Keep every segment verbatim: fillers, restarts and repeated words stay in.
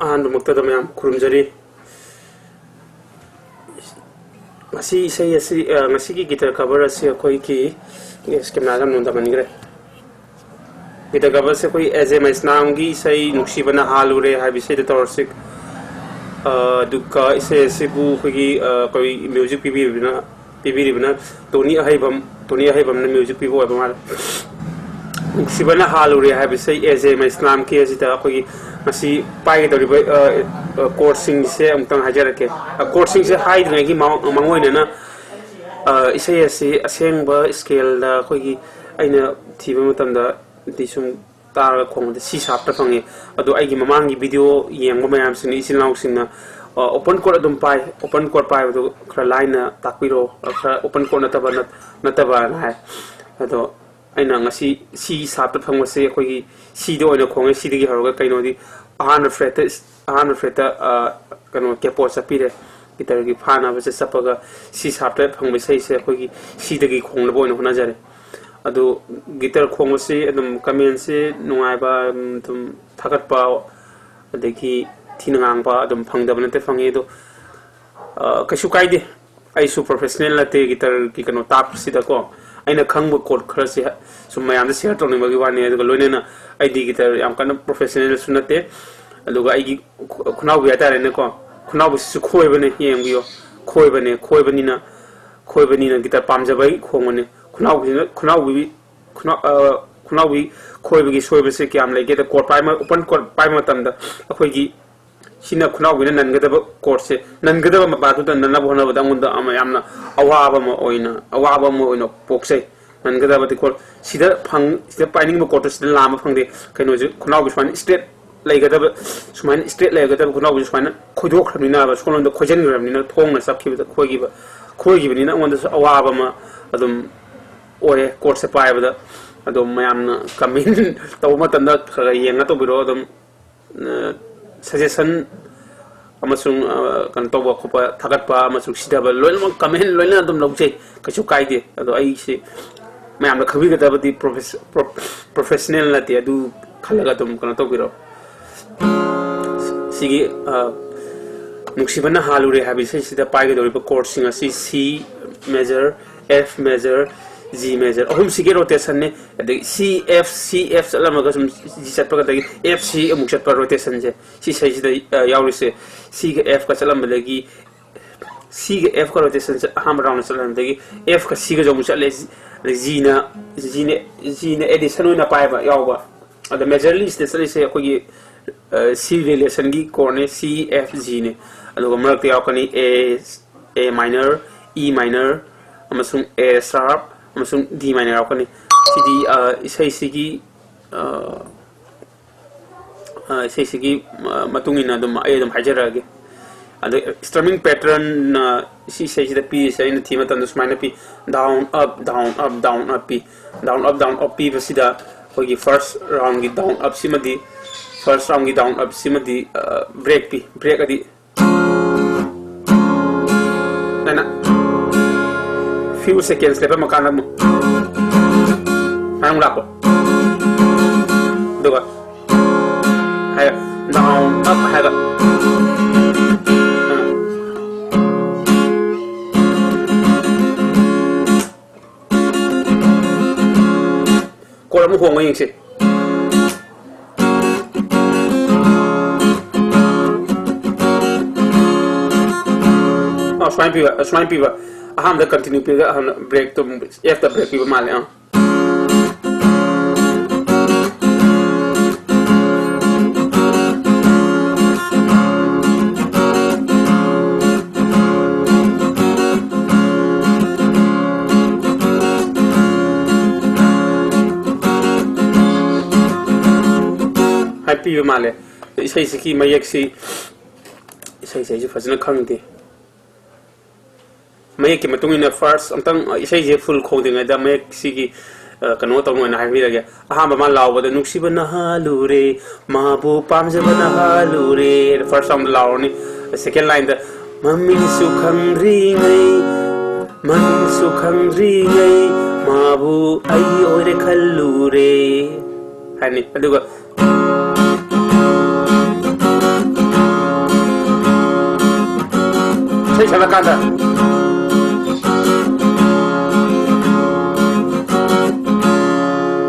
ꯑꯍꯥꯟꯕꯃꯛꯇꯗ ꯃꯌꯥꯝ ꯈꯨꯔꯨꯝꯖꯔꯤ꯫ ꯉꯁꯤ ꯏꯁꯩ ꯑꯁꯤ, ꯑ, ꯉꯁꯤꯒꯤ guitar cover ꯑꯁꯤ ꯑꯩꯈꯣꯏꯒꯤ, ꯑꯦꯁ, camera ꯗ ꯑꯃꯨꯛ ꯅꯝꯃꯟꯈ꯭ꯔꯦ꯫ Guitar cover ꯁꯦ ꯑꯩꯈꯣꯏ ꯑꯦꯖꯦ ꯃꯩꯁꯅꯥꯝꯒꯤ ꯏꯁꯩ ꯅꯨꯡꯁꯤꯕꯅ ꯍꯥꯜꯂꯨꯔꯦ ꯍꯥꯏꯕ ꯏꯁꯩꯗ ꯇꯧꯔꯁꯤ꯫ ꯑ, ꯑꯗꯨꯒ ꯏꯁꯩ ꯑꯁꯤꯕꯨ ꯑꯩꯈꯣꯏꯒꯤ, ꯑ, ꯑꯩꯈꯣꯏ music ꯄꯤꯕꯤꯔꯤꯕꯅ, ꯄꯤꯕꯤꯔꯤꯕꯅ ꯇꯣꯅꯤ ꯑꯍꯩꯕꯝ, ꯇꯣꯅꯤ ꯑꯍꯩꯕꯝꯅ music ꯄꯤꯕ ꯑꯣꯏꯕ ꯃꯥꯜꯂꯦ꯫ ꯅꯨꯡꯁꯤꯕꯅ ꯍꯥꯜꯂꯨꯔꯦ ꯍꯥꯏꯕ ꯏꯁꯩ ꯑꯦꯖꯦ ꯃꯩꯁꯅꯥꯝꯒꯤ ꯑꯁꯤꯗ ꯑꯩꯈꯣꯏꯒꯤ ꯉꯁꯤ ꯄꯥꯏꯒꯗꯧꯔꯤꯕ, ꯑ, ꯑ, chord ꯁꯤꯡꯁꯦ ꯑꯃꯨꯛꯇꯪ ꯍꯥꯏꯖꯔꯛꯀꯦ꯫ ꯑ, chord ꯁꯤꯡꯁꯦ ꯍꯥꯏꯗ꯭ꯔꯤꯉꯩꯒꯤ ꯃꯃꯥꯡ-, ꯃꯥꯡꯑꯣꯏꯅꯅ, ꯑ, ꯏꯁꯩ ꯑꯁꯤ ꯑꯁꯦꯡꯕ scale ꯗ ꯑꯩꯈꯣꯏꯒꯤ ꯑꯩꯅ ꯊꯤꯕ ꯃꯇꯝꯗ ꯗꯤ ꯁꯨꯝ ꯇꯥꯔꯒ ꯈꯣꯡꯕꯗ C sharp ꯇ ꯐꯪꯉꯤ꯫ ꯑꯗꯣ ꯑꯩꯒꯤ ꯃꯃꯥꯡꯒꯤ video ꯌꯦꯡꯕ ꯃꯌꯥꯝꯁꯤꯡꯅ, ꯏꯆꯤꯜ ꯏꯅꯥꯎꯁꯤꯡꯅ, ꯑ, open chord ꯑꯗꯨꯝ ꯄꯥꯏ, open chord ꯄꯥꯏꯕꯗꯨ ꯈꯔ ꯂꯥꯏꯅ ꯇꯥꯛꯄꯤꯔꯣ, ꯈꯔ open chord ꯅꯠꯇꯕ, ꯅꯠ-, ꯅꯠꯇꯕꯅ ꯍꯥꯏ꯫ ꯑꯗꯣ ꯑꯩꯅ ꯉꯁꯤ C sharp ꯇ ꯐꯪꯕꯁꯦ ꯑꯩꯈꯣꯏꯒꯤ C ꯗ ꯑꯣꯏꯅ ꯈꯣꯡꯉꯦ꯫ C ꯗꯒꯤ ꯍꯧꯔꯒ ꯀꯩꯅꯣꯗꯤ ꯑꯍꯥꯟꯕ fret ꯇ, ꯑꯍꯥꯟꯕ fret ꯇ, ꯑ, ꯀꯩꯅꯣ capo ꯆꯠꯄꯤꯔꯦ꯫ Guitar ꯒꯤ ꯐꯥꯅꯕꯁꯦ ꯆꯠꯄꯒ C sharp ꯇ ꯐꯪꯕ ꯏꯁꯩꯁꯦ ꯑꯩꯈꯣꯏꯒꯤ C ꯗꯒꯤ ꯈꯣꯡꯅꯕ ꯑꯣꯏꯅ ꯍꯣꯠꯅꯖꯔꯦ꯫ ꯑꯗꯨ guitar ꯈꯣꯡꯕꯁꯤ ꯑꯗꯨꯝ comment ꯁꯤ ꯅꯨꯡꯉꯥꯏꯕ, ꯑꯗꯨꯝ ꯊꯥꯒꯠꯄ, ꯑꯗꯒꯤ ꯊꯤꯅ ꯉꯥꯡꯕ ꯑꯗꯨꯝ ꯐꯪꯗꯕ ꯅꯠꯇꯦ, ꯐꯪꯉꯤ꯫ ꯑꯗꯣ, ꯑ, ꯀꯩꯁꯨ ꯀꯥꯏꯗꯦ꯫ ꯑꯩꯁꯨ professional ꯅꯠꯇꯦ guitar ꯒꯤ ꯀꯩꯅꯣ ꯇꯥꯛꯄꯁꯤꯗꯀꯣ꯫ ꯑꯩꯅ ꯈꯪꯕ chord ꯈꯔꯁꯦ ꯁꯨꯝ ꯃꯌꯥꯝꯗ share ꯇꯧꯅꯤꯡꯕꯒꯤ ꯋꯥꯅꯤ꯫ ꯑꯗꯨꯒ ꯂꯣꯏꯅꯅ ꯑꯩꯗꯤ guitar ꯌꯥꯝ ꯀꯟꯅ professional ꯁꯨ ꯅꯠꯇꯦ꯫ ꯑꯗꯨꯒ ꯑꯩꯒꯤ ꯈꯨ-, ꯈꯨꯅꯥꯎꯕꯤ ꯍꯥꯏꯇꯥꯔꯦꯅꯦꯀꯣ, ꯈꯨꯅꯥꯎꯕꯤꯁꯤꯁꯨ ꯈꯣꯏꯕꯅꯦ, ꯌꯦꯡꯕꯤꯌꯣ꯫ ꯈꯣꯏꯕꯅꯦ, ꯈꯣꯏꯕꯅꯤꯅ, ꯈꯣꯏꯕꯅꯤꯅ guitar ꯄꯥꯝꯖꯕꯒꯤ ꯈꯣꯡꯕꯅꯦ꯫ ꯈꯨꯅꯥꯎꯕꯤꯁꯤꯅ, ꯈꯨꯅꯥꯎꯕꯤ, ꯈꯨꯅꯥꯎ-, ꯑ, ꯈꯨꯅꯥꯎꯕꯤ ꯈꯣꯏꯕꯒꯤ ꯁꯣꯏꯕꯁꯦ ꯀꯌꯥꯝ ꯂꯩꯒꯦꯗ, chord ꯄꯥꯏꯕ, open chord ꯄꯥꯏꯕ ꯃꯇꯝꯗ ꯑꯩꯈꯣꯏꯒꯤ ꯁꯤꯅ ꯈꯨꯅꯥꯎꯕꯤꯅ ꯅꯟꯒꯗꯕ chord ꯁꯦ, ꯅꯟꯒꯗꯕ ꯃꯄꯥꯗꯨꯗ ꯅꯟꯅꯕ ꯍꯣꯠꯅꯕꯗ ꯑꯩꯉꯣꯟꯗ ꯑꯃ ꯌꯥꯝꯅ ꯑꯋꯥꯕ ꯑꯃ ꯑꯣꯏꯅ, ꯑꯋꯥꯕ ꯑꯃ ꯑꯣꯏꯅ ꯄꯣꯛꯆꯩ꯫ ꯅꯟꯒꯗꯕꯗꯤ chord ꯁꯤꯗ ꯐꯪ-, ꯁꯤꯗ ꯄꯥꯏꯅꯤꯡꯕ chord ꯇꯨ ꯁꯤꯗ ꯂꯥꯝꯕ ꯐꯪꯗꯦ꯫ ꯀꯩꯅꯣꯁꯦ, ꯈꯨꯅꯥꯎꯕꯤ ꯁꯨꯃꯥꯏꯅ straight ꯂꯩꯒꯗꯕ, ꯁꯨꯃꯥꯏꯅ straight ꯂꯩꯒꯗꯕ ꯈꯨꯅꯥꯎꯕꯤꯁꯦ ꯁꯨꯃꯥꯏꯅ ꯈꯣꯏꯗꯣꯛꯈ꯭ꯔꯕꯅꯤꯅ, ꯁꯣꯝꯂꯣꯝꯗ ꯈꯣꯏꯖꯤꯟꯈ꯭ꯔꯕꯅꯤꯅ, ꯊꯣꯡꯅ ꯆꯞꯈꯤꯕꯗ ꯈꯣꯏꯈꯤꯕ, ꯈꯣꯏꯈꯤꯕꯅꯤꯅ ꯑꯩꯉꯣꯟꯗꯁꯨ ꯑꯋꯥꯕ ꯑꯃ ꯑꯗꯨꯝ ꯑꯣꯏꯔꯦ chord ꯁꯦ ꯄꯥꯏꯕꯗ꯫ ꯑꯗꯣ ꯃꯌꯥꯝꯅ comment ꯇꯧꯕ ꯃꯇꯝꯗ ꯈꯔ ꯈꯔ ꯌꯦꯡꯉ ꯇꯧꯕꯤꯔꯛꯑꯣ꯫ ꯑꯗꯨꯝ, ꯑ, suggestion ꯑꯃꯁꯨꯡ, ꯑ, ꯀꯩꯅꯣ ꯇꯧꯕ ꯈꯣꯠꯄ, ꯊꯥꯒꯠꯄ ꯑꯃꯁꯨꯡ ꯁꯤꯊꯕ ꯂꯣꯏꯅꯃꯛ comment ꯂꯣꯏꯅ ꯑꯗꯨꯝ ꯂꯧꯖꯩ, ꯀꯩꯁꯨ ꯀꯥꯏꯗꯦ꯫ ꯑꯗꯣ ꯑꯩꯁꯦ ꯃꯌꯥꯝꯅ ꯈꯪꯕꯤꯒꯗꯕꯗꯤ profes-, pro-, professional ꯅꯠꯇꯦ, ꯑꯗꯨ ꯈꯜꯂꯒ ꯑꯗꯨꯝ ꯀꯩꯅꯣ ꯇꯧꯕꯤꯔꯣ꯫ ꯁꯤꯒꯤ, ꯑ, ꯅꯨꯡꯁꯤꯕꯅ ꯍꯥꯜꯂꯨꯔꯦ ꯍꯥꯏꯕ ꯏꯁꯩꯁꯤꯗ ꯄꯥꯏꯒꯗꯧꯔꯤꯕ chordꯁꯤꯡ ꯑꯁꯤ C major, F major, G major, ꯑꯍꯨꯝꯁꯤꯒꯤ rotationꯅꯦ꯫ ꯑꯗꯒꯤ C, F, C, F ꯆꯠꯂꯝꯃꯒ ꯁꯨꯝ G ꯆꯠꯄꯒ, ꯑꯗꯒꯤ F, C ꯑꯃꯨꯛ ꯆꯠꯄ rotationꯁꯦ, ꯁꯤ ꯏꯁꯩꯁꯤꯗ, ꯑ, ꯌꯥꯎꯔꯤꯁꯦ꯫ Cꯒ Fꯀ ꯆꯠꯂꯝꯕꯗꯒꯤ, Cꯒ Fꯀ rotationꯁꯦ ꯑꯍꯥꯟꯕ roundꯗ ꯆꯠꯂꯝꯕꯗꯒꯤ, Fꯀ Cꯒꯁꯨ ꯑꯃꯨꯛ ꯆꯠꯂꯦ꯫ ꯑꯗꯩ Gꯅ, Gꯅ, Gꯅ addition ꯑꯣꯏꯅ ꯄꯥꯏꯕ ꯌꯥꯎꯕ꯫ ꯑꯗ majorlyꯁꯤꯗ ꯆꯠꯂꯤꯁꯦ ꯑꯩꯈꯣꯏꯒꯤ, ꯑ, C relationꯒꯤ chordꯅꯦ, C, F, Gꯅꯦ꯫ ꯑꯗꯨꯒ ꯃꯔꯛꯇ ꯌꯥꯎꯔꯛꯀꯅꯤ A, A minor, E minor, ꯑꯃꯁꯨꯡ A sharp, ꯑꯃꯁꯨꯡ D minor ꯌꯥꯎꯔꯛꯀꯅꯤ꯫ ꯁꯤꯗꯤ, ꯑ, ꯏꯁꯩꯁꯤꯒꯤ, ꯑ, ꯑ, ꯏꯁꯩꯁꯤꯒꯤ, ꯑ, ꯃꯇꯨꯡ ꯏꯟꯅ ꯑꯗꯨꯝ ꯑꯩ ꯑꯗꯨꯝ ꯍꯥꯏꯖꯔꯛꯑꯒꯦ꯫ ꯑꯗꯣ strumming patternꯅ ꯁꯤ ꯏꯁꯩꯁꯤꯗ ꯄꯤꯔꯤꯁꯦ ꯑꯩꯅ ꯊꯤꯕ ꯃꯇꯝꯗ ꯁꯨꯃꯥꯏꯅ ꯄꯤ, down, up, down, up, down, up ꯄꯤ꯫ Down, up, down, up ꯄꯤꯕꯁꯤꯗ ꯑꯩꯈꯣꯏꯒꯤ first roundꯒꯤ down, up ꯁꯤꯃꯗꯤ, first roundꯒꯤ down, up ꯁꯤꯃꯗꯤ, ꯑ, break ꯄꯤ꯫ Break ꯑꯗꯤ ꯅꯅ few seconds ꯂꯦꯞꯄꯝꯃꯀꯥꯟꯗ ꯑꯃꯨꯛ ꯃꯔꯝ ꯂꯥꯛꯄ꯫ ꯑꯗꯨꯒ ꯍꯥꯏꯔ down, up ꯍꯥꯏꯔꯒ, ꯑ꯫ Chord ꯑꯃꯨꯛ ꯍꯣꯡꯉ ꯌꯦꯡꯁꯤ꯫ ꯑ, ꯁꯨꯃꯥꯏꯅ ꯄꯤꯕ, ꯁꯨꯃꯥꯏꯅ ꯄꯤꯕ꯫ ꯑꯍꯥꯟꯕꯗ continue ꯄꯤꯔꯒ ꯑꯍꯥꯟꯕ breakꯇꯣ, Fꯇ break ꯄꯤꯕ ꯃꯥꯜꯂꯦ꯫ ꯑꯥ꯫ ꯍꯥꯏ ꯄꯤꯕ ꯃꯥꯜꯂꯦ꯫ ꯏꯁꯩꯁꯤꯒꯤ ꯃꯌꯦꯛꯁꯤ, ꯏꯁꯩꯁꯦ ꯑꯩꯁꯨ ꯐꯖꯅ ꯈꯪꯗꯦ꯫ ꯃꯌꯦꯛꯀꯤ ꯃꯇꯨꯡ ꯏꯟꯅ first ꯑꯝꯇꯪ, ꯑ, ꯏꯁꯩꯁꯦ full ꯈꯣꯡꯗ꯭ꯔꯤꯉꯩꯗ ꯃꯌꯦꯛꯁꯤꯒꯤ, ꯑ, ꯀꯩꯅꯣ ꯇꯧꯅ ꯑꯣꯏꯅ ꯍꯥꯏꯕꯤꯔꯒꯦ꯫ ꯑꯍꯥꯟꯕ ꯃꯥ ꯂꯥꯎꯕꯗ, "ꯅꯨꯡꯁꯤꯕꯅ ꯍꯥꯜꯂꯨꯔꯦ, ꯃꯥꯕꯨ ꯄꯥꯝꯖꯕꯅ ꯍꯥꯜꯂꯨꯔꯦ", first roundꯗ ꯂꯥꯎꯔꯅꯤ꯫ Second lineꯗ, "ꯃꯃꯤꯡꯁꯨ ꯈꯪꯗ꯭ꯔꯤꯉꯩ, ꯃꯃꯤꯡꯁꯨ ꯈꯪꯗ꯭ꯔꯤꯉꯩ, ꯃꯥꯕꯨ ꯑꯩꯒꯤ ꯑꯣꯏꯔꯦ ꯈꯜꯂꯨꯔꯦ" ꯍꯥꯏꯅꯤ꯫ ꯑꯗꯨꯒ ꯏꯁꯩ ꯁꯛꯂꯀꯥꯟꯗ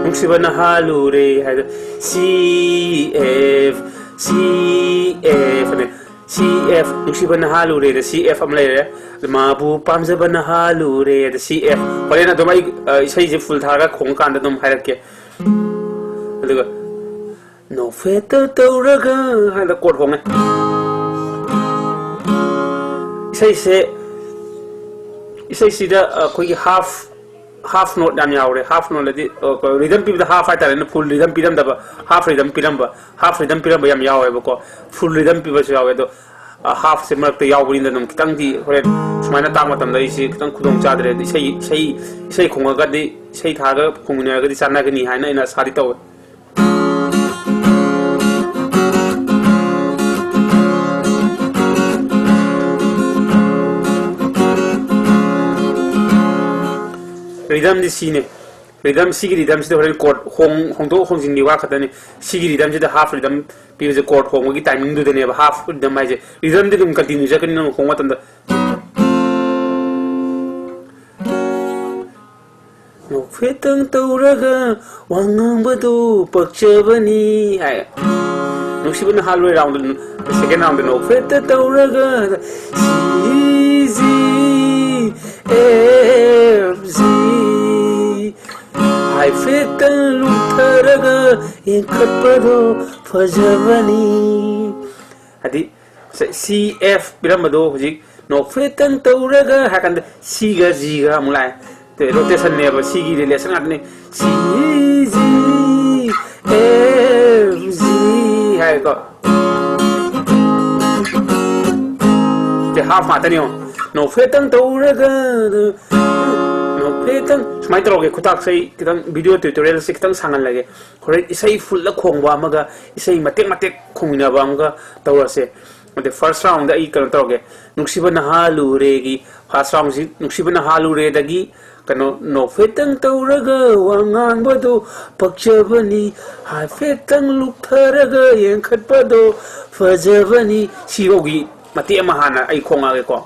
ꯅꯨꯡꯁꯤꯕꯅ ꯍꯥꯜꯂꯨꯔꯦ ꯍꯥꯏꯗꯣ, ꯁꯤ ꯑꯦꯐ, ꯁꯤ ꯑꯦꯐ ꯑꯅꯦ꯫ ꯁꯤ ꯑꯦꯐ, ꯅꯨꯡꯁꯤꯕꯅ ꯍꯥꯜꯂꯨꯔꯦꯗ ꯁꯤ ꯑꯦꯐ ꯑꯃ ꯂꯩꯔꯦ꯫ ꯃꯥꯕꯨ ꯄꯥꯝꯖꯕꯅ ꯍꯥꯜꯂꯨꯔꯦꯗ ꯁꯤ ꯑꯦꯐ꯫ ꯍꯣꯔꯦꯟ ꯑꯗꯨꯝ ꯑꯩ, ꯑ, ꯏꯁꯩꯁꯦ ꯐꯨꯜ ꯊꯥꯔꯒ ꯈꯣꯡꯉꯀꯥꯟꯗ ꯑꯗꯨꯝ ꯍꯥꯏꯔꯛꯀꯦ꯫ ꯑꯗꯨꯒ ꯅꯣꯛꯐꯦꯠꯇ ꯇꯧꯔꯒ ꯍꯥꯏꯅ ꯀꯣꯔꯠ ꯍꯣꯡꯉꯦ꯫ ꯏꯁꯩꯁꯦ, ꯏꯁꯩꯁꯤꯗ ꯑꯩꯈꯣꯏꯒꯤ ꯍꯥꯐ, ꯍꯥꯐ ꯅꯣꯠ ꯌꯥꯝ ꯌꯥꯎꯔꯦ꯫ ꯍꯥꯐ ꯅꯣꯠ ꯍꯥꯏꯗꯤ, ꯑ, ꯔꯤꯗꯝ ꯄꯤꯕꯗ ꯍꯥꯐ ꯍꯥꯏꯇꯥꯔꯦꯅꯦ, ꯐꯨꯜ ꯔꯤꯗꯝ ꯄꯤꯔꯝꯗꯕ, ꯍꯥꯐ ꯔꯤꯗꯝ ꯄꯤꯔꯝꯕ꯫ ꯍꯥꯐ ꯔꯤꯗꯝ ꯄꯤꯔꯝꯕ ꯌꯥꯝ ꯌꯥꯎꯋꯦꯕꯀꯣ, ꯐꯨꯜ ꯔꯤꯗꯝ ꯄꯤꯕꯁꯨ ꯌꯥꯎꯋꯦ꯫ ꯑꯗꯣ, ꯑ, ꯍꯥꯐꯁꯦ ꯃꯔꯛꯇ ꯌꯥꯎꯕꯅꯤꯅ ꯑꯗꯨꯝ ꯈꯤꯇꯪꯗꯤ ꯍꯣꯔꯦꯟ ꯁꯨꯃꯥꯏꯅ ꯇꯥꯛꯄ ꯃꯇꯝꯗ ꯑꯩꯁꯦ ꯈꯤꯇꯪ ꯈꯨꯗꯣꯡ ꯆꯥꯗ꯭ꯔꯦ꯫ ꯑꯗꯣ ꯏꯁꯩ, ꯏꯁꯩ, ꯏꯁꯩ ꯈꯣꯡꯉꯒꯗꯤ, ꯏꯁꯩ ꯊꯥꯔꯒ ꯈꯣꯡꯃꯤꯟꯅꯔꯒꯗꯤ ꯆꯥꯟꯅꯒꯅꯤ ꯍꯥꯏꯅ ꯑꯩꯅ ꯑꯁꯥꯗꯤ ꯇꯧꯋꯦ꯫ ꯔꯤꯗꯝꯗꯤ ꯁꯤꯅꯦ꯫ ꯔꯤꯗꯝ, ꯁꯤꯒꯤ ꯔꯤꯗꯝꯁꯤꯗ ꯍꯣꯔꯦꯟ ꯀꯣꯔꯠ ꯍꯣꯡ-, ꯍꯣꯡꯗꯣꯛ ꯍꯣꯡꯖꯤꯟꯒꯤ ꯋꯥ ꯈꯛꯇꯅꯤ꯫ ꯁꯤꯒꯤ ꯔꯤꯗꯝꯁꯤꯗ ꯍꯥꯐ ꯔꯤꯗꯝ ꯄꯤꯕꯁꯦ, ꯀꯣꯔꯠ ꯍꯣꯡꯕꯒꯤ ꯇꯥꯏꯃꯤꯡꯗꯨꯗꯅꯦꯕ ꯍꯥꯐ ꯔꯤꯗꯝ ꯍꯥꯏꯁꯦ꯫ ꯔꯤꯗꯝꯗꯤ ꯑꯗꯨꯝ ꯀꯟꯇꯤꯅ꯭ꯌꯨ ꯆꯠꯀꯅꯤ ꯅꯪ ꯍꯣꯡꯕ ꯃꯇꯝꯗ꯫ ꯅꯣꯛꯐꯦꯠꯇꯪ ꯇꯧꯔꯒ ꯋꯥ ꯉꯥꯡꯕꯗꯨ ꯄꯛꯆꯕꯅꯤ ꯍꯥꯏ꯫ ꯅꯨꯡꯁꯤꯕꯅ ꯍꯥꯜꯂꯣꯏ ꯔꯥꯎꯟꯗ, ꯁꯦꯀꯦꯟ ꯔꯥꯎꯟꯗ ꯅꯣꯛꯐꯦꯠꯇ ꯇꯧꯔꯒ ꯁꯤ ꯖꯤ ꯑꯦꯐ ꯖꯤ ꯍꯥꯏꯐꯦꯠꯇꯪ ꯂꯨꯞꯊꯔꯒ ꯌꯦꯡꯈꯠꯄꯗꯣ ꯐꯖꯕꯅꯤ꯫ ꯍꯥꯏꯗꯤ, ꯁꯤ ꯑꯦꯐ ꯄꯤꯔꯝꯕꯗꯣ ꯍꯧꯖꯤꯛ ꯅꯣꯛꯐꯦꯠꯇꯪ ꯇꯧꯔꯒ ꯍꯥꯏ ꯀꯥꯟꯗ ꯁꯤꯒ ꯖꯤꯒ ꯑꯃꯨꯛ ꯂꯥꯛꯑꯦ꯫ ꯔꯣꯇꯦꯁꯟꯅꯦꯕ, ꯁꯤꯒꯤ ꯔꯤꯂꯦꯁꯟ ꯉꯥꯛꯇꯅꯤ꯫ ꯁꯤ ꯖꯤ ꯑꯦꯐ ꯖꯤ ꯍꯥꯏꯀꯣ꯫ ꯁꯤ ꯍꯥꯐ ꯉꯥꯛꯇꯅꯤ ꯌꯦꯡꯉꯣ꯫ ꯅꯣꯛꯐꯦꯠꯇꯪ ꯇꯧꯔꯒ, ꯅꯣꯛꯐꯦꯠꯇꯪ, ꯁꯨꯃꯥꯏꯅ ꯇꯧꯔꯒꯦ꯫ ꯈꯨꯇꯥꯛꯁꯦ ꯑꯩ ꯈꯤꯇꯪ ꯚꯤꯗꯤꯑꯣ ꯇ꯭ꯌꯨꯇꯣꯔꯤꯌꯦꯜꯁꯦ ꯈꯤꯇꯪ ꯁꯥꯡꯍꯜꯂꯒꯦ꯫ ꯍꯣꯔꯦꯟ ꯏꯁꯩ ꯐꯨꯜꯗ ꯈꯣꯡꯕ ꯑꯃꯒ ꯏꯁꯩ ꯃꯇꯦꯛ ꯃꯇꯦꯛ ꯈꯣꯡꯃꯤꯟꯅꯕ ꯑꯃꯒ ꯇꯧꯔꯁꯦ꯫ ꯑꯗꯩ ꯐꯥꯔꯁ ꯔꯥꯎꯟꯗ ꯑꯩ ꯀꯩꯅꯣ ꯇꯧꯔꯒꯦ, ꯅꯨꯡꯁꯤꯕꯅ ꯍꯥꯜꯂꯨꯔꯦꯒꯤ ꯐꯥꯔꯁ ꯔꯥꯎꯟꯁꯤ, ꯅꯨꯡꯁꯤꯕꯅ ꯍꯥꯜꯂꯨꯔꯦꯗꯒꯤ ꯀꯩꯅꯣ, ꯅꯣꯛꯐꯦꯠꯇꯪ ꯇꯧꯔꯒ ꯋꯥ ꯉꯥꯡꯕꯗꯣ ꯄꯛꯆꯕꯅꯤ, ꯍꯥꯏꯐꯦꯠꯇꯪ ꯂꯨꯞꯊꯔꯒ ꯌꯦꯡꯈꯠꯄꯗꯣ ꯐꯖꯕꯅꯤ꯫ ꯁꯤꯐꯧꯒꯤ ꯃꯇꯦꯛ ꯑꯃ ꯍꯥꯟꯅ ꯑꯩ ꯈꯣꯡꯉꯛꯑꯒꯦꯀꯣ꯫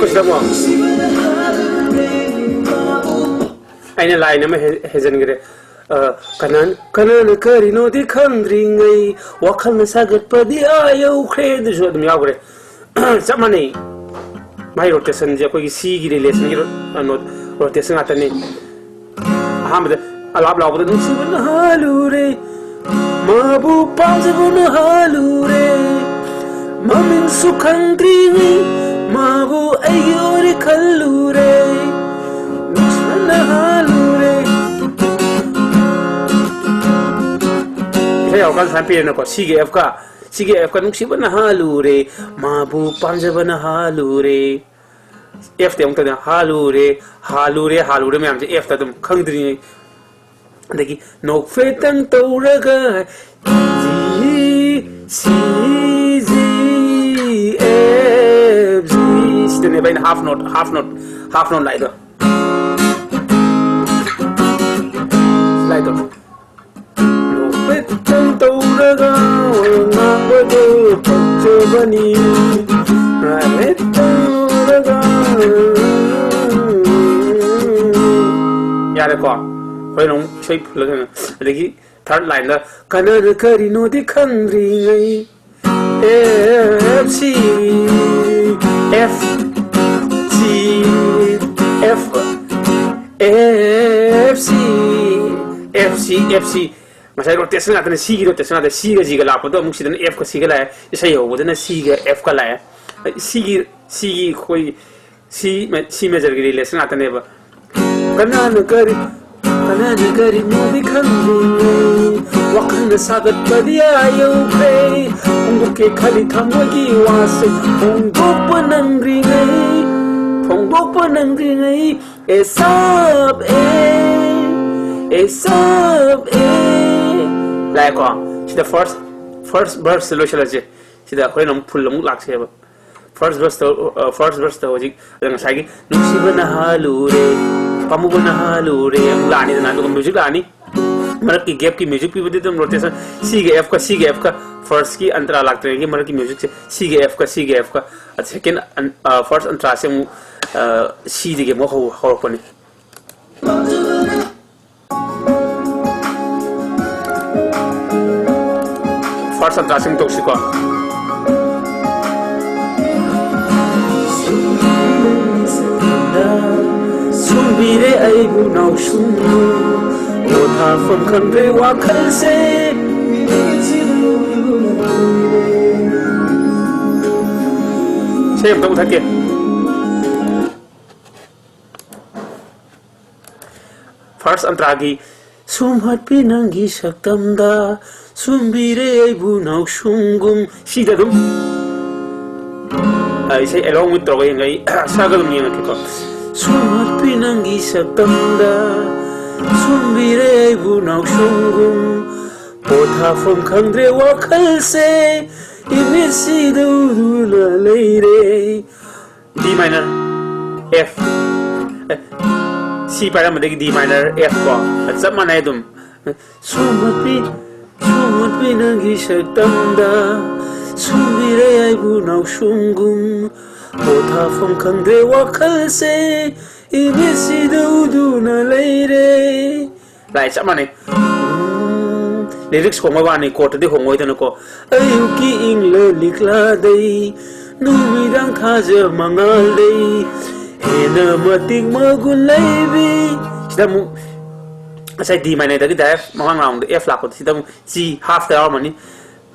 ꯁꯤꯗꯀꯣ ꯑꯩꯅ ꯂꯥꯏꯟ ꯑꯃ ꯍꯦ- ꯍꯦꯟꯖꯟꯈ꯭ꯔꯦ꯫ ꯑ, ꯀꯅꯥꯅ ꯀꯅꯥꯅ ꯀꯔꯤꯅꯣꯗꯤ ꯈꯪꯗ꯭ꯔꯤꯉꯩ, ꯋꯥꯈꯜꯅ ꯁꯥꯒꯠꯄꯗꯤ ꯑꯥ ꯌꯧꯈ꯭ꯔꯦ, ꯑꯗꯨꯁꯨ ꯑꯗꯨꯝ ꯌꯥꯎꯈ꯭ꯔꯦ꯫ ꯆꯞ ꯃꯥꯟꯅꯩ꯫ ꯃꯥꯏ ꯔꯣꯇꯦꯁꯟꯁꯦ ꯑꯩꯈꯣꯏꯒꯤ ꯁꯤꯒꯤ ꯔꯤꯂꯦꯁꯟꯒꯤ ꯔꯣꯇꯦꯁꯟ ꯉꯥꯛꯇꯅꯤ꯫ ꯑꯍꯥꯟꯕꯗ ꯑꯂꯥꯞ ꯂꯥꯎꯕꯗ ꯅꯨꯡꯁꯤꯕꯅ ꯍꯥꯜꯂꯨꯔꯦ, ꯃꯥꯕꯨ ꯄꯥꯝꯖꯕꯅ ꯍꯥꯜꯂꯨꯔꯦ, ꯃꯃꯤꯡꯁꯨ ꯈꯪꯗ꯭ꯔꯤꯉꯩ ꯃꯥꯕꯨ ꯑꯩꯒꯤ ꯑꯣꯏꯔꯦ ꯈꯜꯂꯨꯔꯦ, ꯅꯨꯡꯁꯤꯕꯅ ꯍꯥꯜꯂꯨꯔꯦ꯫ ꯏꯁꯩ ꯌꯧꯔꯀꯥꯟꯗ ꯁꯨꯃꯥꯏꯅ ꯄꯤꯔꯦꯅꯀꯣ, ꯁꯤꯒꯤ ꯑꯦꯐꯀ, ꯁꯤꯒꯤ ꯑꯦꯐꯀ ꯅꯨꯡꯁꯤꯕꯅ ꯍꯥꯜꯂꯨꯔꯦ, ꯃꯥꯕꯨ ꯄꯥꯝꯖꯕꯅ ꯍꯥꯜꯂꯨꯔꯦ꯫ ꯑꯦꯐꯇ ꯑꯃꯨꯛꯇꯅꯦ, ꯍꯥꯜꯂꯨꯔꯦ, ꯍꯥꯜꯂꯨꯔꯦ, ꯍꯥꯜꯂꯨꯔꯦ ꯃꯌꯥꯝꯁꯦ ꯑꯦꯐꯇ ꯑꯗꯨꯝ ꯈꯪꯗ꯭ꯔꯤꯉꯩ꯫ ꯑꯗꯒꯤ ꯅꯣꯛꯐꯦꯠꯇꯪ ꯇꯧꯔꯒ ꯖꯤ, ꯁꯤ, ꯖꯤ, ꯑꯦꯐ, ꯖꯤ꯫ ꯁꯤꯗꯅꯦꯕ ꯑꯩꯅ half note, half note, half note ꯂꯥꯛꯏꯗꯣ꯫ ꯂꯥꯛꯏꯗꯣ꯫ ꯅꯣꯛꯐꯦꯠꯇꯪ ꯇꯧꯔꯒ ꯉꯥꯡꯕꯗꯣ ꯄꯛꯆꯕꯅꯤ꯫ ꯅꯣꯛꯐꯦꯠꯇꯪ ꯇꯧꯔꯒ꯫ ꯌꯥꯔꯦꯀꯣ? ꯍꯣꯔꯦꯟ ꯑꯃꯨꯛ ꯏꯁꯩ ꯐꯨꯜꯂꯒ꯫ ꯑꯗꯒꯤ ꯊꯥꯔꯠ ꯂꯥꯏꯟꯗ, "ꯀꯅꯥꯅ ꯀꯔꯤꯅꯣꯗꯤ ꯈꯪꯗ꯭ꯔꯤꯉꯩ, F C, F C, F, F C, F C, F C". ꯉꯁꯥꯏ ꯔꯣꯇꯦꯁꯟ ꯉꯥꯛꯇꯅꯦ, ꯁꯤꯒꯤ ꯔꯣꯇꯦꯁꯟ ꯉꯥꯛꯇ, ꯁꯤꯒ ꯖꯤꯒ ꯂꯥꯛꯄꯗꯣ ꯑꯃꯨꯛ ꯁꯤꯗꯅ ꯑꯦꯐꯀ ꯁꯤꯒ ꯂꯥꯛꯑꯦ, ꯏꯁꯩ ꯍꯧꯕꯗꯅ ꯁꯤꯒ ꯑꯦꯐꯀ ꯂꯥꯛꯑꯦ꯫ ꯁꯤꯒꯤ, ꯁꯤꯒꯤ ꯑꯩꯈꯣꯏ ꯁꯤ ꯃꯦ-, ꯁꯤ ꯃꯦꯖꯔꯒꯤ ꯔꯤꯂꯦꯁꯟ ꯉꯥꯛꯇꯅꯦꯕ꯫ "ꯀꯅꯥꯅ ꯀꯔꯤ, ꯀꯅꯥꯅ ꯀꯔꯤꯅꯣꯗꯤ ꯈꯪꯗ꯭ꯔꯤꯉꯩ, ꯋꯥꯈꯜꯅ ꯁꯥꯒꯠꯄꯗꯤ ꯑꯥ ꯌꯧꯈ꯭ꯔꯦ꯫ ꯐꯣꯡꯗꯣꯛꯀꯦ ꯈꯜꯂꯤ ꯊꯃꯣꯏꯒꯤ ꯋꯥꯁꯦ, ꯐꯣꯡꯗꯣꯛꯄ ꯅꯪꯗ꯭ꯔꯤꯉꯩ, ꯐꯣꯡꯗꯣꯛꯄ ꯅꯪꯗ꯭ꯔꯤꯉꯩ, ꯑꯦꯁꯞ ꯑꯦ, ꯑꯦꯁꯞ ꯑꯦ"꯫ ꯂꯥꯛꯑꯦꯀꯣ? ꯁꯤꯗ ꯐꯥꯔꯁ, ꯐꯥꯔꯁ ꯚꯔꯁꯁꯦ ꯂꯣꯏꯁꯤꯜꯂꯁꯦ꯫ ꯁꯤꯗ ꯑꯩꯈꯣꯏꯅ ꯑꯃꯨꯛ ꯐꯨꯜ ꯑꯃꯨꯛ ꯂꯥꯛꯁꯦꯕ꯫ ꯐꯥꯔꯁ ꯚꯔꯁꯇ, ꯑ, ꯐꯥꯔꯁ ꯚꯔꯁꯇ ꯍꯧꯖꯤꯛ ꯑꯗ ꯉꯁꯥꯏꯒꯤ "ꯅꯨꯡꯁꯤꯕꯅ ꯍꯥꯜꯂꯨꯔꯦ, ꯄꯥꯝꯃꯨꯕꯅ ꯍꯥꯜꯂꯨꯔꯦ" ꯑꯃꯨꯛ ꯂꯥꯛꯑꯅꯤꯗꯅ, ꯑꯗꯨꯒ ꯃ꯭ꯌꯨꯖꯤꯛ ꯂꯥꯛꯑꯅꯤ꯫ ꯃꯔꯛꯀꯤ gap ꯀꯤ music ꯄꯤꯕꯗꯤ ꯑꯗꯨꯝ rotation, C ꯒ F ꯀ, C ꯒ F ꯀ, first ꯀꯤ ꯑꯟꯇ꯭ꯔꯥ ꯂꯥꯛꯇ꯭ꯔꯤꯉꯩꯒꯤ ꯃꯔꯛꯀꯤ music ꯁꯦ C ꯒ F ꯀ, C ꯒ F ꯀ, second, first ꯑꯟꯇ꯭ꯔꯥꯁꯦ ꯑꯃꯨꯛ C ꯗꯒꯤ ꯑꯃꯨꯛ ꯍꯧ-, ꯍꯧꯔꯛꯄꯅꯤ꯫ First ꯑꯟꯇ꯭ꯔꯥꯁꯤꯡ ꯇꯧꯁꯤꯀꯣ꯫ ꯁꯨꯝꯕꯤꯔꯦ ꯑꯩꯕꯨ ꯅꯥꯎꯁꯨꯝꯕꯨ, ꯄꯣꯊꯥꯐꯝ ꯈꯪꯗ꯭ꯔꯦ ꯋꯥꯈꯜꯁꯦ꯫ ꯏꯁꯩ ꯑꯝꯇ ꯃꯨꯊꯠꯀꯦ꯫ First ꯑꯟꯇ꯭ꯔꯥꯒꯤ "ꯁꯨꯝꯍꯠꯄꯤ ꯅꯪꯒꯤ ꯁꯛꯇꯝꯗ, ꯁꯨꯝꯕꯤꯔꯦ ꯑꯩꯕꯨ ꯅꯥꯎꯁꯨꯝꯒꯨꯝ", ꯁꯤꯗ ꯑꯗꯨꯝ, ꯑ, ꯏꯁꯩ along with ꯇꯧꯔꯒ ꯌꯦꯡꯉꯦ꯫ ꯑꯩ ꯁꯛꯑꯒ ꯑꯗꯨꯝ ꯌꯦꯡꯉꯛꯀꯦꯀꯣ꯫ "ꯁꯨꯝꯍꯠꯄꯤ ꯅꯪꯒꯤ ꯁꯛꯇꯝꯗ, ꯁꯨꯝꯕꯤꯔꯦ ꯑꯩꯕꯨ ꯅꯥꯎꯁꯨꯝꯒꯨꯝ, ꯄꯣꯊꯥꯐꯝ ꯈꯪꯗ꯭ꯔꯦ ꯋꯥꯈꯜꯁꯦ, ꯏꯃꯤꯠꯁꯤꯗ ꯎꯗꯨꯅ ꯂꯩꯔꯦ"꯫ D minor, F꯫ ꯑꯦ, C ꯄꯥꯏꯔꯝꯕꯗꯒꯤ D minor, F ꯀꯣ꯫ ꯆꯞ ꯃꯥꯟꯅꯩ ꯑꯗꯨꯝ꯫ "ꯁꯨꯝꯍꯠꯄꯤ, ꯁꯨꯝꯍꯠꯄꯤ ꯅꯪꯒꯤ ꯁꯛꯇꯝꯗ, ꯁꯨꯝꯕꯤꯔꯦ ꯑꯩꯕꯨ ꯅꯥꯎꯁꯨꯝꯒꯨꯝ, ꯄꯣꯊꯥꯐꯝ ꯈꯪꯗ꯭ꯔꯦ ꯋꯥꯈꯜꯁꯦ, ꯏꯃꯤꯠꯁꯤꯗ ꯎꯗꯨꯅ ꯂꯩꯔꯦ"꯫ ꯂꯥꯏ ꯆꯞ ꯃꯥꯟꯅꯩ꯫ ꯎꯝ, lyrics ꯍꯣꯡꯕ ꯋꯥꯅꯤ, chord ꯇꯗꯤ ꯍꯣꯡꯉꯣꯏꯗꯅꯀꯣ꯫ "ꯑꯌꯨꯛꯀꯤ ꯏꯪꯂ ꯂꯤꯛꯂꯥꯗꯩ, ꯅꯨꯃꯤꯗꯥꯡ ꯊꯥꯖ ꯃꯉꯥꯜꯗꯩ, ꯍꯦꯟꯅ ꯃꯇꯤꯛ ꯃꯒꯨꯟ ꯂꯩꯕꯤ"꯫ ꯁꯤꯗ ꯑꯃꯨꯛ ꯉꯁꯥꯏ D minor ꯗꯒꯤ direct ꯃꯃꯥꯡ round ꯗ F ꯂꯥꯛꯄꯗꯣ, ꯁꯤꯗ ꯑꯃꯨꯛ C half ꯇ ꯌꯥꯎꯔꯝꯃꯅꯤ꯫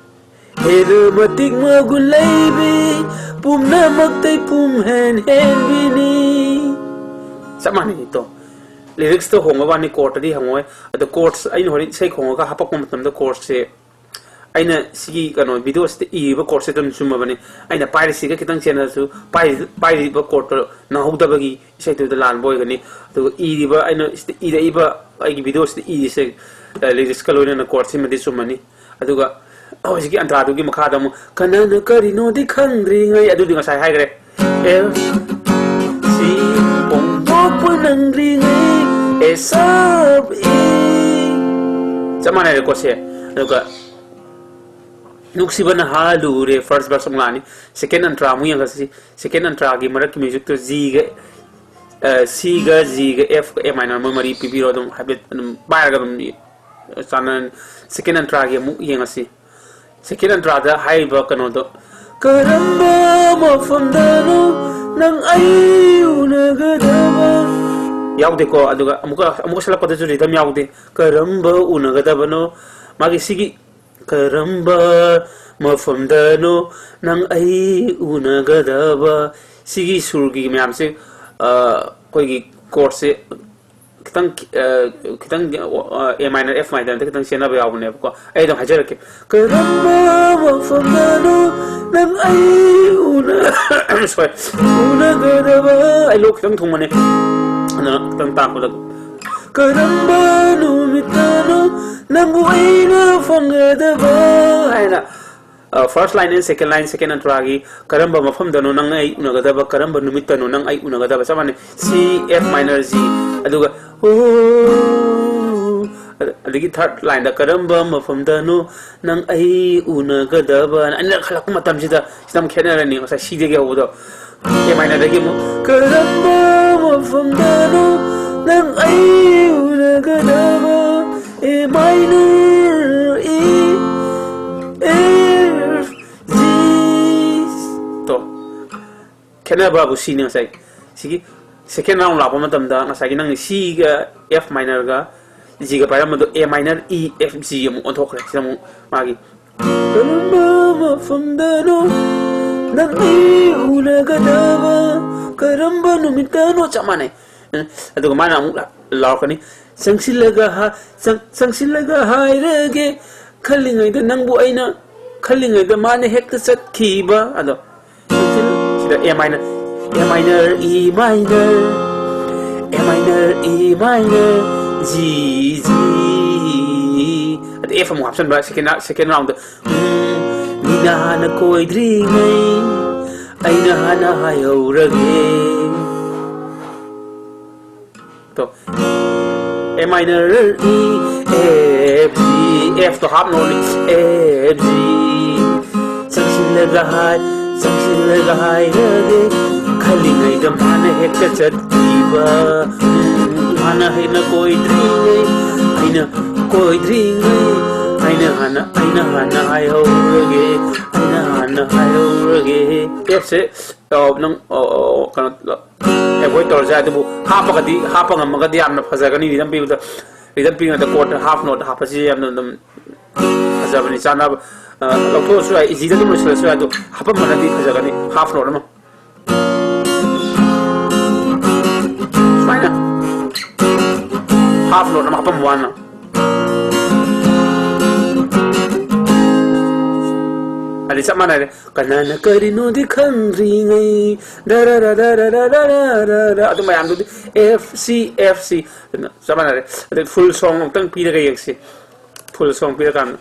"ꯍꯦꯟꯅ ꯃꯇꯤꯛ ꯃꯒꯨꯟ ꯂꯩꯕꯤ, ꯄꯨꯝꯅꯃꯛꯇꯩ ꯄꯨꯝꯍꯦꯟ ꯍꯦꯟꯕꯤꯅꯤ"꯫ ꯆꯞ ꯃꯥꯟꯅꯩ ꯇꯣ꯫ Lyrics ꯇ ꯍꯣꯡꯕ ꯋꯥꯅꯤ, chord ꯇꯗꯤ ꯍꯣꯡꯉꯣꯏ꯫ ꯑꯗꯣ chords, ꯑꯩꯅ ꯍꯣꯔꯦꯟ ꯏꯁꯩ ꯈꯣꯡꯉꯒ ꯍꯥꯄꯛꯄ ꯃꯇꯝꯗ chords ꯁꯦ, ꯑꯩꯅ ꯁꯤꯒꯤ ꯀꯩꯅꯣ video ꯁꯤꯗ ꯏꯔꯤꯕ chord ꯁꯦ ꯑꯗꯨꯝ ꯆꯨꯝꯃꯕꯅꯤ꯫ ꯑꯩꯅ ꯄꯥꯏꯔꯤꯁꯤꯒ ꯈꯤꯇꯪ ꯆꯦꯟꯅꯔꯁꯨ, ꯄꯥꯏꯔꯤ-, ꯄꯥꯏꯔꯤꯕ chord ꯇꯣ ꯅꯪꯍꯧꯗꯕꯒꯤ ꯏꯁꯩꯗꯨꯗ ꯂꯥꯟꯕ ꯑꯣꯏꯒꯅꯤ꯫ ꯑꯗꯨꯒ ꯏꯔꯤꯕ, ꯑꯩꯅ ꯁꯤꯗ ꯏꯔꯛꯏꯕ, ꯑꯩꯒꯤ video ꯁꯤꯗ ꯏꯔꯤꯁꯦ, ꯑ, lyrics ꯀ ꯂꯣꯏꯅꯅ chord ꯁꯤꯃꯗꯤ ꯆꯨꯝꯃꯅꯤ꯫ ꯑꯗꯨꯒ ꯍꯧꯖꯤꯛꯀꯤ ꯑꯟꯇ꯭ꯔꯥꯗꯨꯒꯤ ꯃꯈꯥꯗ ꯑꯃꯨꯛ, "ꯀꯅꯥꯅ ꯀꯔꯤꯅꯣꯗꯤ ꯈꯪꯗ꯭ꯔꯤꯉꯩ", ꯑꯗꯨꯗꯤ ꯉꯁꯥꯏ ꯍꯥꯏꯈ꯭ꯔꯦ꯫ F, C, ꯐꯣꯡꯗꯣꯛꯄ ꯅꯪꯗ꯭ꯔꯤꯉꯩ, A sharp E꯫ ꯆꯞ ꯃꯥꯟꯅꯔꯦꯀꯣ ꯁꯦ꯫ ꯑꯗꯨꯒ ꯅꯨꯡꯁꯤꯕꯅ ꯍꯥꯜꯂꯨꯔꯦ, first verse ꯑꯃꯨꯛ ꯂꯥꯛꯑꯅꯤ꯫ Second ꯑꯟꯇ꯭ꯔꯥ ꯑꯃꯨꯛ ꯌꯦꯡꯉꯁꯤ꯫ Second ꯑꯟꯇ꯭ꯔꯥꯒꯤ ꯃꯔꯛꯀꯤ musicꯇꯣ G ꯒ, ꯑ, C ꯒ, G ꯒ, F ꯒ, A minor ꯃꯣꯏ ꯃꯔꯤ ꯄꯤꯕꯤꯔꯣ, ꯑꯗꯨꯝ ꯍꯥꯏꯐꯦꯠ ꯑꯗꯨꯝ ꯄꯥꯏꯔꯒ ꯑꯗꯨꯝ ꯆꯥꯟꯅꯔꯅꯤ꯫ Second ꯑꯟꯇ꯭ꯔꯥꯒꯤ ꯑꯃꯨꯛ ꯌꯦꯡꯉꯁꯤ꯫ Second ꯑꯟꯇ꯭ꯔꯥꯗ ꯍꯥꯏꯔꯤꯕ ꯀꯩꯅꯣꯗꯣ, "ꯀꯔꯝꯕ ꯃꯐꯝꯗꯅꯣ ꯅꯪ ꯑꯩ ꯎꯅꯒꯗꯕ?" ꯌꯥꯎꯗꯦꯀꯣ꯫ ꯑꯗꯨꯒ ꯑꯃꯨꯛꯀ, ꯑꯃꯨꯛꯀ ꯁꯛꯂꯛꯄꯗꯁꯨ rhythm ꯌꯥꯎꯗꯦ꯫ "ꯀꯔꯝꯕ ꯎꯅꯒꯗꯕꯅꯣ?" ꯃꯥꯒꯤ ꯁꯤꯒꯤ "ꯀꯔꯝꯕ ꯃꯐꯝꯗꯅꯣ ꯅꯪ ꯑꯩ ꯎꯅꯒꯗꯕ?" ꯁꯤꯒꯤ ꯁꯨꯔꯒꯤ ꯃꯌꯥꯝꯁꯦ, ꯑ, ꯑꯩꯈꯣꯏꯒꯤ chordꯁꯦ ꯈꯤꯇꯪ, ꯑ, ꯈꯤꯇꯪ, ꯑ, A minor, F minor ꯈꯤꯇꯪ ꯆꯦꯟꯅꯕ ꯌꯥꯎꯕꯅꯦꯕꯀꯣ꯫ ꯑꯩ ꯑꯗꯨꯝ ꯍꯥꯏꯖꯔꯛꯀꯦ꯫ "ꯀꯔꯝꯕ ꯃꯐꯝꯗꯅꯣ ꯅꯪ ꯑꯩ ꯎꯅ-," sorry, "ꯎꯅꯒꯗꯕ?" ꯑꯩ ꯂꯣꯛ ꯈꯤꯇꯪ ꯊꯨꯡꯕꯅꯦ꯫ ꯑꯗꯨꯅ ꯈꯤꯇꯪ ꯇꯥꯛꯄꯗ, "ꯀꯔꯝꯕ ꯅꯨꯃꯤꯠꯇꯅꯣ ꯅꯪꯕꯨ ꯑꯩꯅ ꯐꯪꯒꯗꯕ?" ꯍꯥꯏꯅ, ꯑ, first line and second line, second ꯑꯟꯇ꯭ꯔꯥꯒꯤ "ꯀꯔꯝꯕ ꯃꯐꯝꯗꯅꯣ ꯅꯪ ꯑꯩ ꯎꯅꯒꯗꯕ, ꯀꯔꯝꯕ ꯅꯨꯃꯤꯠꯇꯅꯣ ꯅꯪ ꯑꯩ ꯎꯅꯒꯗꯕ?" ꯆꯞ ꯃꯥꯟꯅꯩ꯫ C, F minor, G꯫ ꯑꯗꯨꯒ, "ꯑꯣ," ꯑꯗꯒꯤ third lineꯗ, "ꯀꯔꯝꯕ ꯃꯐꯝꯗꯅꯣ ꯅꯪ ꯑꯩ ꯎꯅꯒꯗꯕ?" ꯑꯅꯤꯔꯛ ꯍꯜꯂꯛꯄ ꯃꯇꯝꯁꯤꯗ ꯁꯤꯗ ꯑꯃꯨꯛ ꯈꯦꯠꯅꯔꯅꯤ, ꯉꯁꯥꯏ C ꯗꯒꯤ ꯍꯧꯕꯗꯣ꯫ A minorꯗꯒꯤ ꯑꯃꯨꯛ, "ꯀꯔꯝꯕ ꯃꯐꯝꯗꯅꯣ ꯅꯪ ꯑꯩ ꯎꯅꯒꯗꯕ?" A minor, E, F, G꯫ ꯇꯣ꯫ ꯈꯦꯠꯅꯕꯕꯨ ꯁꯤꯅꯤ ꯉꯁꯥꯏ꯫ ꯁꯤꯒꯤ second round ꯂꯥꯛꯄ ꯃꯇꯝꯗ ꯉꯁꯥꯏꯒꯤ ꯅꯪꯅ C ꯒ F minorꯒ G ꯒ ꯄꯥꯏꯔꯝꯕꯗꯣ A minor, E, F, G ꯑꯃꯨꯛ ꯑꯣꯟꯊꯣꯛꯈ꯭ꯔꯦ꯫ ꯁꯤꯗ ꯑꯃꯨꯛ ꯃꯥꯒꯤ "ꯀꯔꯝꯕ ꯃꯐꯝꯗꯅꯣ ꯅꯪ ꯑꯩ ꯎꯅꯒꯗꯕ, ꯀꯔꯝꯕ ꯅꯨꯃꯤꯠꯇꯅꯣ?" ꯆꯞ ꯃꯥꯟꯅꯩ꯫ ꯑꯗꯨꯒ ꯃꯥꯅ ꯑꯃꯨꯛ ꯂꯥꯎꯔꯛꯀꯅꯤ, "ꯆꯪꯁꯤꯜꯂꯒ ꯍꯥ-, ꯆꯪ-, ꯆꯪꯁꯤꯜꯂꯒ ꯍꯥꯏꯔꯒꯦ, ꯈꯜꯂꯤꯉꯩꯗ ꯅꯪꯕꯨ ꯑꯩꯅ, ꯈꯜꯂꯤꯉꯩꯗ ꯃꯥꯅ ꯍꯦꯛꯇ ꯆꯠꯈꯤꯕ", ꯑꯗꯣ ꯁꯤꯗ A minor, A minor, E minor, A minor, E minor, G, G꯫ ꯑꯗ F ꯑꯃꯨꯛ ꯍꯥꯞꯆꯟꯕ, second, second roundꯗ꯫ "ꯎꯝ, ꯃꯤꯅ ꯍꯥꯟꯅ ꯀꯣꯏꯗ꯭ꯔꯤꯉꯩ, ꯑꯩꯅ ꯍꯥꯟꯅ ꯍꯥꯏꯍꯧꯔꯒꯦ"꯫ ꯇꯣ꯫ A minor, E, F, F to half note ꯅꯤ꯫ F G꯫ ꯆꯪꯁꯤꯜꯂꯒ ꯍꯥꯏ, ꯆꯪꯁꯤꯜꯂꯒ ꯍꯥꯏꯔꯒꯦ꯫ ꯈꯜꯂꯤꯉꯩꯗ ꯃꯥꯅ ꯍꯦꯛꯇ ꯆꯠꯈꯤꯕ꯫ ꯎꯝ, ꯃꯥꯅ ꯍꯦꯟꯅ ꯀꯣꯏꯗ꯭ꯔꯤꯉꯩ, ꯑꯩꯅ ꯀꯣꯏꯗ꯭ꯔꯤꯉꯩ, ꯑꯩꯅ ꯍꯥꯟꯅ, ꯑꯩꯅ ꯍꯥꯟꯅ ꯍꯥꯏꯍꯧꯔꯒꯦ, ꯑꯩꯅ ꯍꯥꯟꯅ ꯍꯥꯏꯍꯧꯔꯒꯦ꯫ F ꯁꯦ, ꯑ, ꯅꯪ, ꯑ, ꯑ, ꯀꯩꯅꯣ, avoid ꯇꯧꯔꯁꯨ ꯌꯥꯏ, ꯑꯗꯨꯕꯨ ꯍꯥꯞꯄꯒꯗꯤ, ꯍꯥꯞꯄ ꯉꯝꯃꯒꯗꯤ ꯌꯥꯝꯅ ꯐꯖꯒꯅꯤ꯫ Rhythm ꯄꯤꯕꯗ, rhythm ꯄꯤꯔꯤꯉꯩꯗ chord half note ꯍꯥꯞꯄꯁꯤ ꯌꯥꯝꯅ ꯑꯗꯨꯝ ꯐꯖꯕꯅꯤ, ꯆꯥꯟꯅꯕ꯫ ꯑ, ꯂꯧꯊꯣꯛꯑꯁꯨ ꯌꯥꯏ, easy ꯗ ꯑꯗꯨꯝ ꯂꯣꯏꯁꯤꯜꯂꯁꯨ ꯌꯥꯏ, ꯑꯗꯣ ꯍꯥꯞꯄꯝꯕꯅꯗꯤ ꯐꯖꯒꯅꯤ, half note ꯑꯃ꯫ ꯁꯨꯃꯥꯏꯅ half note ꯑꯃ ꯍꯥꯞꯄꯝꯕ ꯋꯥꯅ꯫ ꯍꯥꯏꯗꯤ ꯆꯞ ꯃꯥꯟꯅꯔꯦ꯫ ꯀꯅꯥꯅ ꯀꯔꯤꯅꯣꯗꯤ ꯈꯪꯗ꯭ꯔꯤꯉꯩ, ꯗꯔꯔꯔꯔꯔꯔꯔꯔꯔ, ꯑꯗꯨ ꯃꯌꯥꯝꯗꯨꯗꯤ F C, F C꯫ ꯑꯗꯨꯅ ꯆꯞ ꯃꯥꯟꯅꯔꯦ꯫ ꯑꯗꯩ full song ꯑꯃꯨꯛꯇꯪ ꯄꯤꯔꯒ ꯌꯦꯡꯁꯤ꯫ Full song ꯄꯤꯔꯀꯥꯟꯗ꯫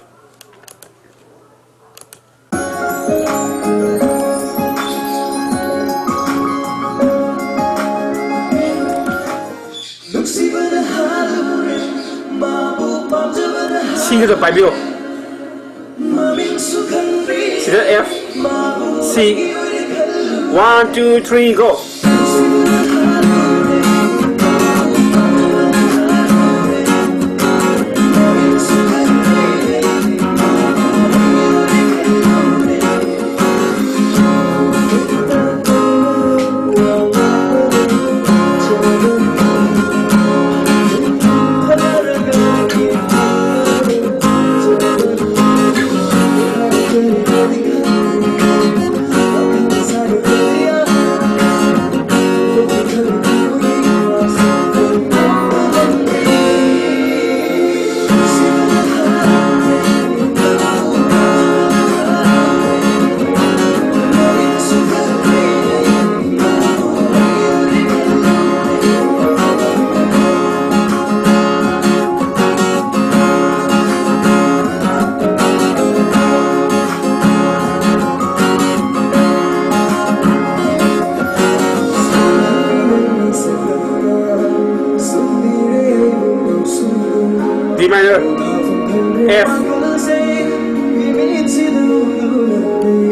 ꯁꯤꯒꯤꯗ ꯄꯥꯏꯕꯤꯌꯣ꯫ ꯁꯤꯗ F, C, one, two, three, go꯫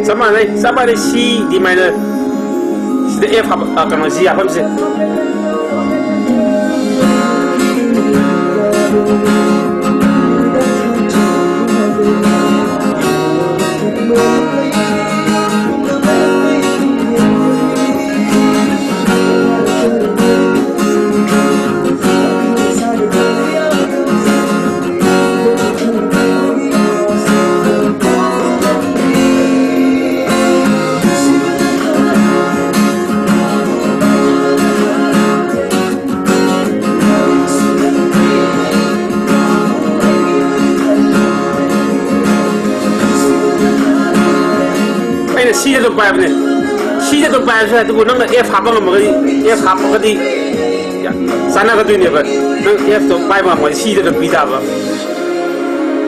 ꯆꯞ ꯃꯥꯟꯅꯩ, ꯆꯞ ꯃꯥꯟꯅꯩ꯫ C D minor꯫ ꯁꯤꯗ F ꯍꯥꯞꯄ, ꯑ, ꯀꯩꯅꯣ, G ꯍꯥꯞꯐꯝꯁꯦ꯫ ꯑꯩꯅ ꯁꯤꯗ ꯑꯗꯨꯝ ꯄꯥꯏꯕꯅꯦ꯫ ꯁꯤꯗ ꯑꯗꯨꯝ ꯄꯥꯏꯕꯁꯨ ꯌꯥꯏ, ꯑꯗꯨꯕꯨ ꯅꯪꯅ F ꯍꯥꯞꯄ ꯉꯝꯃꯒꯗꯤ, F ꯍꯥꯞꯄꯒꯗꯤ ꯌꯥ-, ꯆꯥꯟꯅꯒꯗꯣꯏꯅꯦꯕ꯫ ꯅꯪ F ꯇꯣ ꯄꯥꯏꯕ ꯉꯝꯃꯒꯗꯤ ꯁꯤꯗ ꯑꯗꯨꯝ ꯄꯤ ꯇꯥꯕ꯫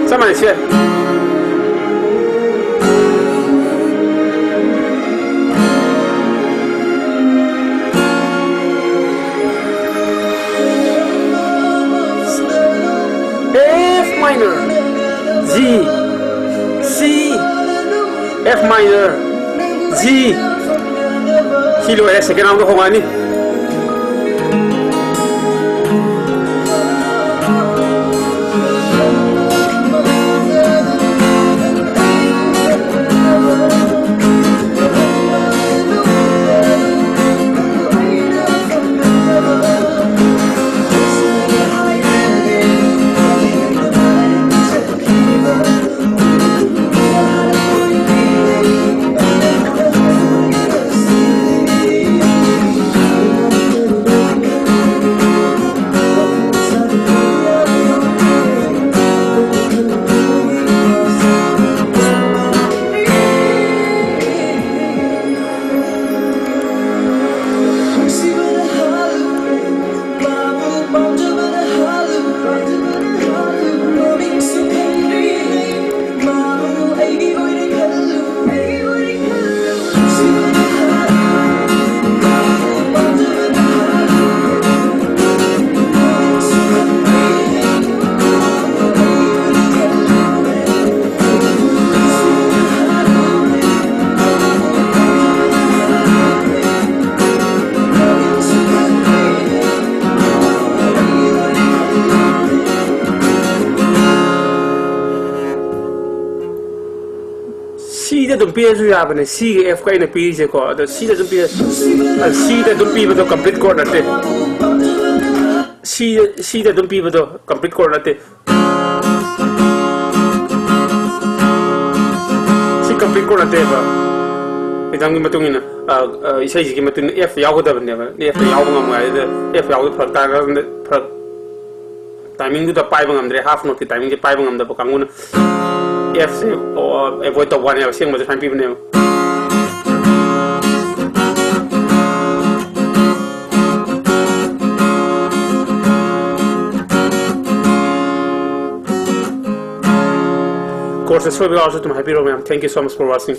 ꯆꯞ ꯃꯥꯟꯅꯩ, ꯁꯦ꯫ F minor, G, C, F minor, G꯫ ꯁꯤ ꯂꯣꯏꯔꯦ, second round ꯗ ꯍꯣꯡꯉꯛꯑꯅꯤ꯫ ꯁꯤꯗ ꯑꯗꯨꯝ ꯄꯤꯔꯁꯨ ꯌꯥꯕꯅꯦ, ꯁꯤꯒ ꯑꯦꯐꯀ ꯑꯩꯅ ꯄꯤꯔꯤꯁꯦꯀꯣ꯫ ꯑꯗꯣ ꯁꯤꯗ ꯑꯗꯨꯝ ꯄꯤꯔ, ꯑ, ꯁꯤꯗ ꯑꯗꯨꯝ ꯄꯤꯕꯗꯣ complete chord ꯅꯠꯇꯦ꯫ ꯁꯤꯗ, ꯁꯤꯗ ꯑꯗꯨꯝ ꯄꯤꯕꯗꯣ complete chord ꯅꯠꯇꯦ꯫ ꯁꯤ complete chord ꯅꯠꯇꯦꯕ꯫ Rhythmꯒꯤ ꯃꯇꯨꯡ ꯏꯟꯅ, ꯑ, ꯑ, ꯏꯁꯩꯁꯤꯒꯤ ꯃꯇꯨꯡ ꯏꯟꯅ ꯑꯦꯐ ꯌꯥꯎꯒꯗꯕꯅꯦꯕ꯫ ꯑꯦꯐ ꯌꯥꯎꯕ ꯉꯝꯃꯣꯏ ꯍꯥꯏꯗꯨꯗ, ꯑꯦꯐ ꯌꯥꯎꯕꯗ ꯐꯔꯛ ꯇꯥꯔꯀꯥꯟꯗ, ꯐꯔꯛ, timingꯗꯨꯗ ꯄꯥꯏꯕ ꯉꯝꯗ꯭ꯔꯦ, half noteꯀꯤ timingꯁꯦ ꯄꯥꯏꯕ ꯉꯝꯗꯕ ꯀꯥꯡꯕꯨꯅ ꯑꯦꯐꯁꯦ, ꯑꯣ, avoid ꯇꯧꯕ ꯋꯥꯅꯦꯕ, ꯑꯁꯦꯡꯕꯗꯤ ꯁꯨꯃꯥꯏꯅ ꯄꯤꯕꯅꯦꯕ꯫ Chordꯁꯦ ꯁꯣꯏꯕ ꯌꯥꯎꯔꯁꯨ ꯑꯗꯨꯝ ꯍꯥꯏꯕꯤꯔꯛꯑꯣ ꯃꯌꯥꯝ꯫ Thank you so much for watching.